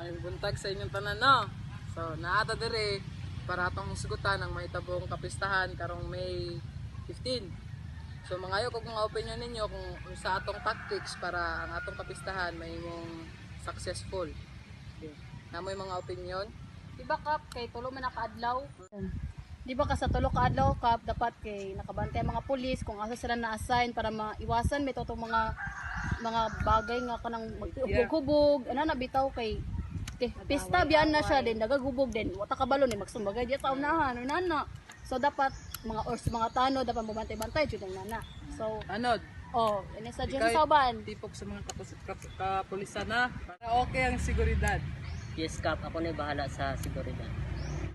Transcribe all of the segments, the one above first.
Maayong buntag sa inyong tanan, no. So, naa ta diri para atong hisgutan ang mahitabong kapistahan karong May 15. So, mangayo kog mga opinion ninyo kung unsa atong tactics para ang atong kapistahan mahimong successful. Okay. Naa moy mga opinion? Di ba, Kap, kay tulo man nakaadlaw? Di ba ka sa tulo ka adlaw, Kap, dapat kay nakabantay ang mga pulis kung asa sila na-assign para maiwasan may totong mga bagay nga kanang maghubog, ano na bitaw kay pista biyan na siya din nagagubog din wata kabalo ni magsumbagay diya sa unahan, ano na. So dapat mga or mga tano dapat bumantay-bantay jud ang nana. So Anod, oh, ini suggestion Ika'y sa uban. Tipok sa mga kapulisan na para okay ang seguridad. Yes, Kap. Ako na bahala sa seguridad.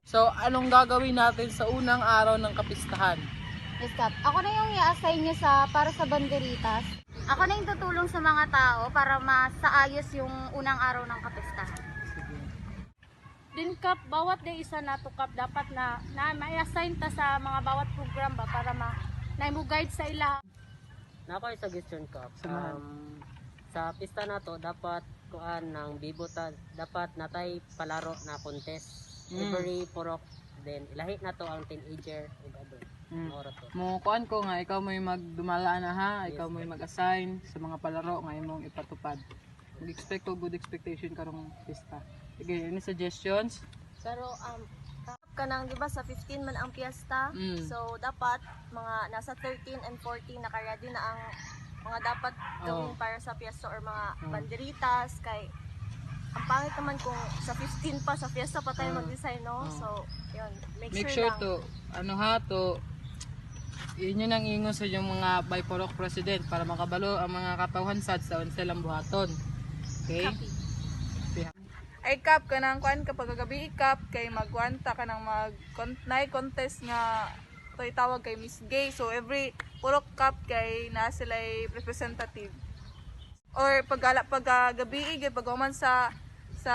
So, anong gagawin natin sa unang araw ng kapistahan? Yes, Kap. Ako na yung i-assign niyo sa para sa banderitas. Ako na yung tutulong sa mga tao para masaayos yung unang araw ng kapistahan. Sige. Din, Kap, bawat day isa nato, Kap, dapat na na may-assign ta sa mga bawat program ba para ma na mo guide sa ila. Na ako yung suggestion, Kap. Samahan. Sa pista na to, dapat kuan ng bibo ta, dapat natay palaro na contest. Every purok, then ilahi na to ang teenager ug adult. Mao ra to. Mo kuan ko nga ikaw mo'y magdumala na ha, ikaw mo'y mag-assign sa mga palaro nga imong ipatupad. Mag-expect ko good expectation karong pista. Sige, any suggestions? Pero kanang di ba sa 15 man ang piyesta. So dapat mga nasa 13 and 14 naka-ready na ang mga dapat gawin para sa piyesta or mga banderitas kay ang pangit naman kung sa 15 pa sa piyesta pa tayo mag-design, no? So, yun, make, Make sure lang. to ano ha to yun yun ang ingon sa inyong mga Biporok president para makabalo ang mga katawhan sad sa unsa lang buhaton. Okay? Ay, Kap, kanang kuan kapag gabi, Kap, kay magwanta ka ng mag nay contest nga to'y tawag kay Miss Gay. So every purok, Kap, kay na sila representative. Or pag pag gabi kay pag human sa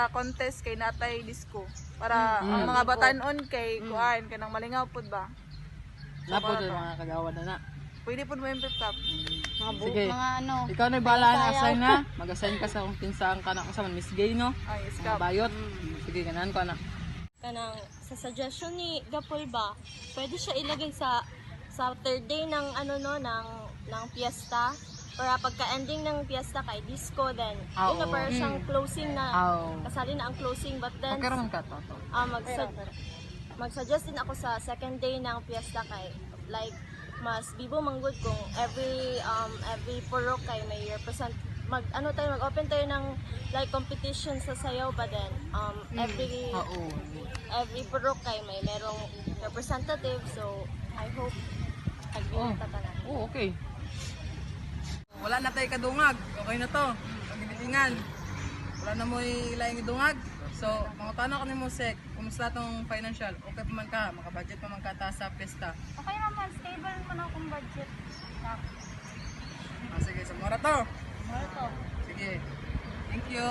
contest kay natay disco para ang mga batanon kay kuan kanang malingaw pud ba. Napo to mga kagawa na na. Pwede pud mo improve, Kap. Mga Sige. mga ano. Ikaw na bahala na assign na. Mag-assign ka sa kung kinsaan ka na kung sa man Miss Gay, no? Ay, yes, Mga Kap. bayot. Sige, ganahan ko na. Kanang sa suggestion ni Gapol ba, pwede siya ilagay sa third day ng ano, no, ng piyesta para pagka-ending ng piyesta kay disco, then yun na Oo. para siyang closing na, Aw. kasali na ang closing, but then Okay raman ka to. To. ah mag-suggest din ako sa second day ng piyesta kay like mas bibo manggod kung every purok kay may represent, mag ano tayo, mag-open tayo ng like competition sa sayaw ba, then every Oo. every purok kay may merong representative. So I hope agree ta tanan. Oh, okay. Wala na tayo kadungag. Okay na to. Pagbitingan. Wala na mo ilaing idungag. So, mga tanong ko nimo, Sek, kumusta tong financial? Okay pa man ka? Makabudget pa man ka ta sa pesta? Okay naman, stable man akong budget. Ah, sige, sa mura to. Mura to. Sige. Thank you.